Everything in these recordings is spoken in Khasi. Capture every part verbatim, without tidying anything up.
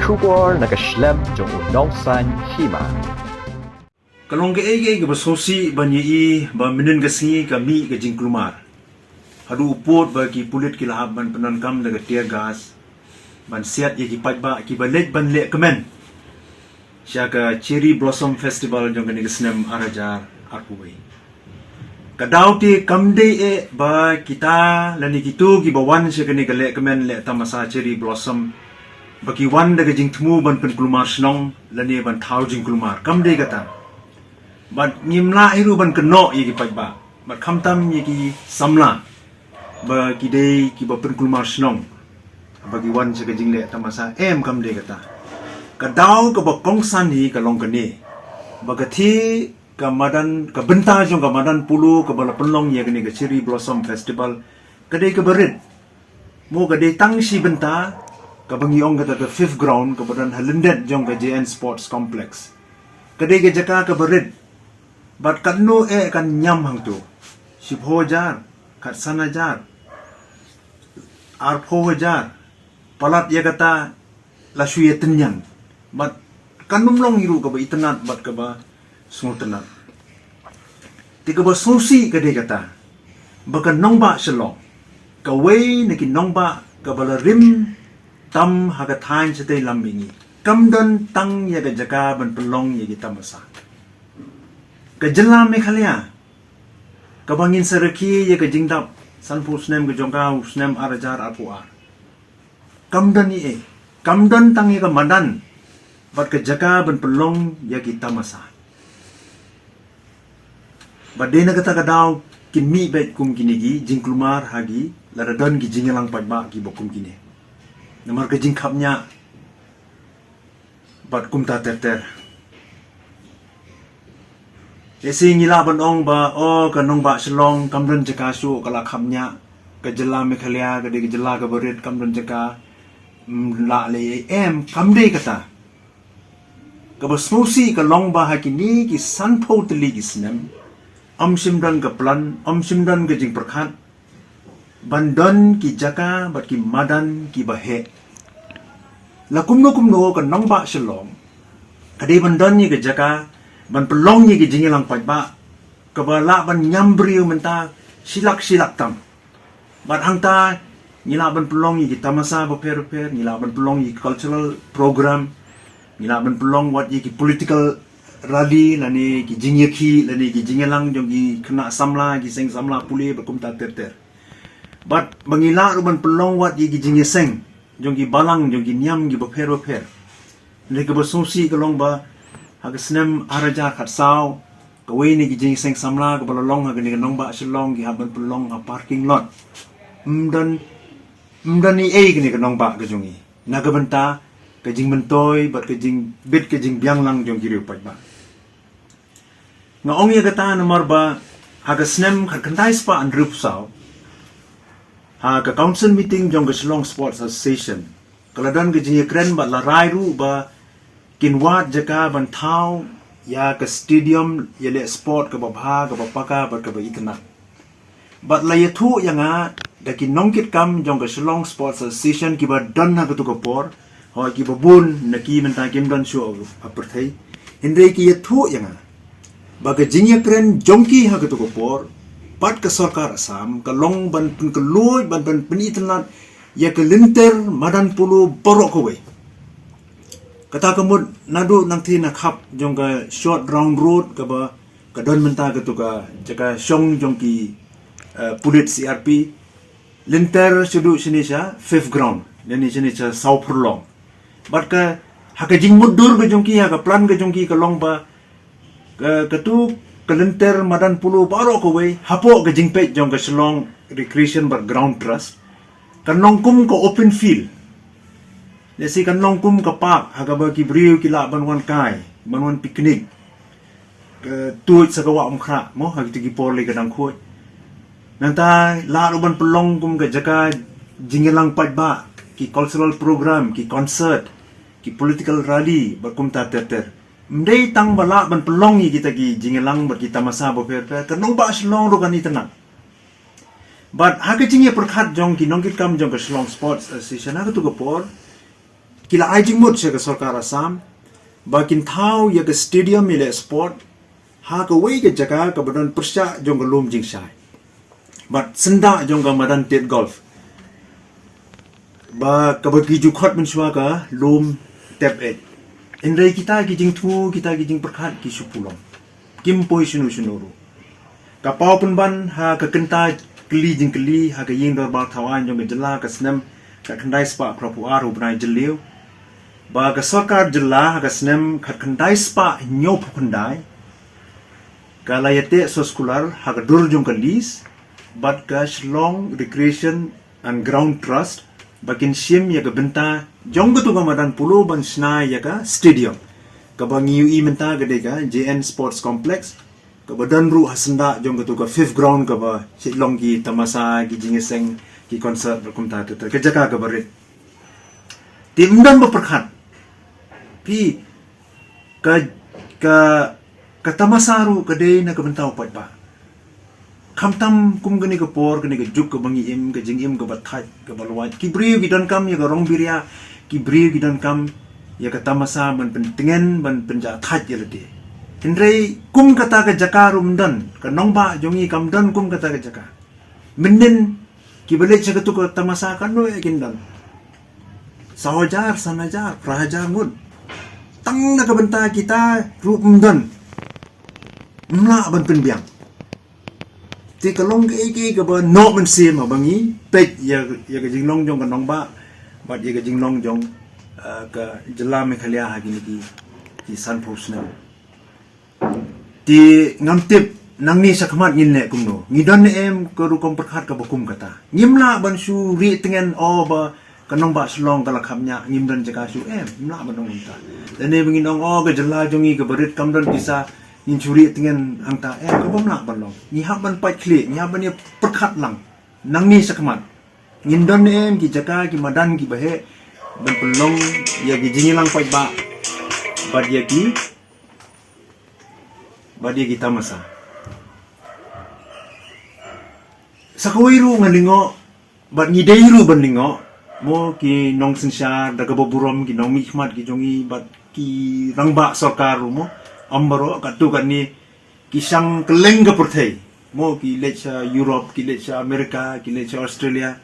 Khubor na ka shlem jong u Nongsaiñ Hima. Ka long kaei kaei kaba sngewsih ban ïohi ba mynhynnin ka sngi ka mih ka jingkulmar. Haduh u pud ba ki pulit ki la hap ban pyndonkam da ka tear gas ban siat ïa ki paidbah kiba leit ban leh kmen sha ka Cherry Blossom Festival jong kane ka snem ar hajar arphew wei. Ka daw te kam dei eh ba kita lane kito kiba wan sha kane ka leh kmen leh tamasa Cherry Blossom ba ki wan da ka jingthmu ban pynkulmar shnong lane ban thaw jingkulmar, kam dei kata. Bad ngim lah hi ruh ban kynnoh ïa ki paidbah bad khamtam ïa ki samla ba ki dei kiba pynkulmar shnong ba ki wan sha ka jingleh tamasa, em, kam dei kata. Ka daw kaba kongsan hi ka long kane ba ka thie ka madan, ka bynta jong ka madan polo kaba la pynlong ïa kane ka Cherry Blossom Festival ka dei kaba rit. Mo, ka dei tang shi bynta kaba ngi ong kata ka fifth ground kaba don ha lyndet jong ka J N Sports Complex. Ka dei ka jaka kaba rit. Bad katno eh kan ñiam hangto? Shiphew hajar, khatsan hajar, arphew hajar. Palat ïa kata la shu ïa tynñiang. Bad kan ym long hi ruh kaba itynnad bad kaba sngewtynnad. Te kaba sngewsih ka dei kata ba ka nongbah Shillong, kawei na ki nongbah kaba la rim tam ha ka thaiñ shatei lam mihngi, kam don tang ïa ka jaka ban pynlong ïa ki tamasa. Ka jylla Meghalaya kaba ngin sa rakhe ïa ka jingdap sanphew snem ka jong ka u snem ar hajar arphew ar, kam don ei ei, kam don tang ïa ka madan bad ka jaka ban pynlong ïa ki tamasa. Bad dei na kata ka daw kin mih beit kum kine ki jingkulmar ha ki, lada don ki jingïalang paidbah kiba kum kine. Namar ka jingkhapngiah bad kumta ter ter. Lehse ngi lah ban ong ba, oh, ka nongbah Shillong kam don jaka shuh, ka la khapngiah. Ka jylla Meghalaya ka dei ka jylla kaba rit, kam don jaka. Ym lah leh ei, em, kam dei kata. Kaba sngewsih ka long ba ha kine ki sanphew tylli ki snem, ym shym don ka plan, ym shym don ka jingpyrkhat ban don ki jaka bad ki madan kiba heh. La kumno kumno ka nongbah Shillong ka dei ban don ïa ka jaka ban pynlong ïa ki jingïalang paidbah kaba lah ban ñiam briew mynta shi lak shi lak tam. Bad hangta ngi lah ban pynlong ïa ki tamasa bapher bapher, ngi lah ban pynlong ïa ki cultural program, ngi lah ban pynlong wat ïa ki political rally lane ki jingïakhih lane ki jingïalang jong ki khynnah samla, ki seng samla pule bad kumta ter ter. Bad ba ngi lah ruh ban pynlong wat ïa ki jingïaseng jong ki balang, jong ki niam kiba pher ba pher. Hynrei kaba sngewsih ka long ba ha ka snem ar hajar khatsaw, kawei na ki jingïaseng samla kaba la long ha kane ka nongbah Shillong ki hap ban pynlong ha parking lot. Ym don, ym don ei ei kane ka nongbah ka jong ngi na ka bynta ka jingmyntoi bad ka jingbit ka jingbiang lang jong ki riew paidbah. Nga ong ïa kata namar ba ha ka snem khatkhyndai spah hynriewphew saw, ha ka council meeting jong ka Shillong Sports Association, ka la don ka jingïakren bad la rai ruh ba kin wad jaka ban thaw ïa ka stadium ïaleh sport kaba bha, kaba paka bad kaba itynnad. Bad la ïathuh ïa nga da ki nongkitkam jong ka Shillong Sports Association kiba don ha katu ka por, hooid, kiba bun na ki mynta kim don shuh ha pyrthei. Hynrei ki ïathuh ïa nga ba ka jingïakren jong ki ha katu ka por bad ka sorkar Assam ka long ban pynkhlaiñ, ban, ban pynitynnad ïa ka lynter madan polo baroh kawei. Kata ka mut naduh nangthie na khap jong ka Short Round Road kaba ka don mynta katu ka jaka shong jong ki, eh, pulit C R P, lynter shaduh shane sha fifth ground, lane shane sha saw pyrlong. Bad ka, ha ka jingmutdur ka jong ki, ha ka plan ka jong ki ka long ba ka, katu ka lynter madan polo baroh kawei hapoh ka jingpeit jong ka Shillong Recreation bad Ground Trust kan long kum ka open field. Lehse kan long kum ka park ha kaba ki briew ki lah ban wan kai, ban wan picnic, ka tuid sa ka wah Umkhrah, mo, ha kito ki por lei ka dang khuid. Nangta lah ruh ban pynlong kum ka jaka jingïalang paidbah, ki cultural program, ki concert, ki political rally bad kumta ter ter. Ym dei tang ba lah ban pynlong ïa kita ki jingïalang bad ki tamasa bapher bapher, ka nongbah Shillong ruh kan itynnad. Bad ha ka jingïapyrkhat jong ki nongkitkam jong ka Shillong Sports Association ha katu ka por, Ki la ai jingmut sha ka sorkar Assam ba kin thaw ïa ka stadium ïaleh sport ha kawei ka jaka kaba don pyrshah jong ka lum jingshai bad syndah jong ka madan tied golf, ba kaba ki ju khot mynshuwa ka lum Tep Eit. Hynrei kita ki jingthmu, kita ki jingpyrkhat ki shu pulom, kim poi shano shano ruh. Ka paw pynban ha ka kynta kylli jingkylli ha ka ïing dorbar thaw aiñ jong ka jylla ka snem khatkhyndai spah phra phew ar u bnai Jylliew, ba ka sorkar jylla ha ka snem khatkhyndai spah hynñiew phew khyndai ka la ïateh soskular ha ka dur jong ka lease bad ka Shillong Recreation and Ground Trust ba kin shim ïa ka bynta jong katu ka madan polo ban shna ïa ka stadium, kaba ngi ïohi mynta ka dei ka J N Sports Complex, kaba don ruh ha syndah jong katu ka fifth ground kaba shait long ki tamasa, ki jingïaseng, ki concert bad kumta ter ter, ka jaka kaba rit. Te ym don ba pyrkhat. Phi, ka, ka, ka tamasa ruh ka dei na ka bynta u paidbah. Khamtam kum kane ka por, kane ka juk kaba ngi im, ka jingim kaba thait, kaba luwait, ki briew ki donkam ïa ka rong biria, ki briew ki donkam ïa ka tamasa ban pyntngen, ban pynjah thait ïa lade. Hynrei kum kata ka jaka ruh ym don, ka nongbah jong ngi kam don kum kata ka jaka. Mynnin kiba leit sha katu ka tamasa katno eh kin don? Saw hajar, san hajar, phra hajar ngut. Tang na ka bynta kita ruh ym don. Ym lah ban pynbiang. Te ka long kaei kaei kaba noh mynsiem haba ngi peit ïa, ïa ka jinglong jong ka nongbah bad ïa ka jinglong jong, eh, ka jylla Meghalaya ha kine ki, ki sanphew snem. Te ngam tip nangne shakhmat ngin leh kumno. Ngi don ne em ka rukom pyrkhat kaba kum kata? Ngim lah ban shu rieh tngen, o, ba ka nongbah Shillong ka la khapngiah, ngim don jaka shuh, em, ngim lah ban ong kumta. Lane ba ngin ong, o, ka jylla jong ngi kaba rit kam don pisa, ngin shu rieh tngen hangta, em, kaba ym lah ban long. Ngi hap ban pait khlieh, ngi hap ban ïa pyrkhat lang. Nangne shakhmat ngin don ne em ki jaka, ki madan kiba heh ban pynlong ïa ki jingïalang paidbah bad ïa ki, bad ïa ki tamasa? Sa kawei ruh nga lyngngoh, bad ngi dei ruh ban lyngngoh, mo, ki nongsynshar, da kaba burom, ki nongmihkhmat ki jong ngi bad ki rangbah sorkar ruh, mo, ym baroh, katto katne ki shang kylleng ka pyrthei, mo, ki leit sha Europe, ki leit sha America, ki leit sha Australia.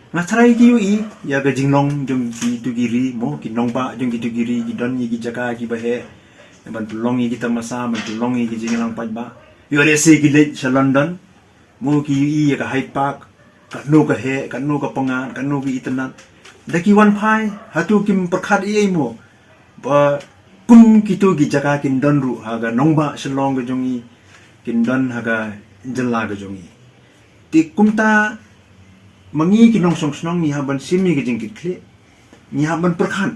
Nga tharai ki ïohi ïa ka jinglong jong kitu ki ri, mo, ki nongbah jong kitu ki ri, ki don ïa ki jaka kiba heh ban pynlong ïa ki tamasa, ban pynlong ïa ki jingïalang paidbah. Ïoh lehse ki leit sha London, mo, ki ïohi ïa ka Hyde Park, katno ka heh, katno ka pyngngad, katno ka itynnad. Da ki wan phai, hato kim pyrkhat ei ei, mo, ba kum kitu ki jaka kin don ruh ha ka nongbah Shillong ka jong ngi, kin don ha ka jylla ka jong ngi? Te kumta ma ngi ki nongshong shnong ngi hap ban shim ïa ka jingkitkhlieh, ngi hap ban pyrkhat.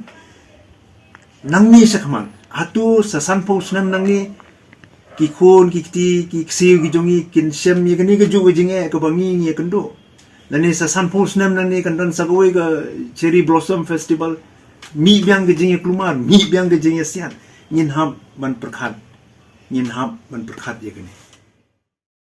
Nangne shakhmat, hato sa sanphew snem nangne, ki khun, ki kti, ki ksiew ki jong ngi kin shem ïa kane kajuh ka jingeh kaba ngi ngi ïakynduh? Lane sa sanphew snem nangne kan don sa kawei ka Cherry Blossom Festival, mih biang ka jingïakulmar, mih biang ka jingïasiat? Ngin hap ban pyrkhat, ngin hap ban pyrkhat ïa kane.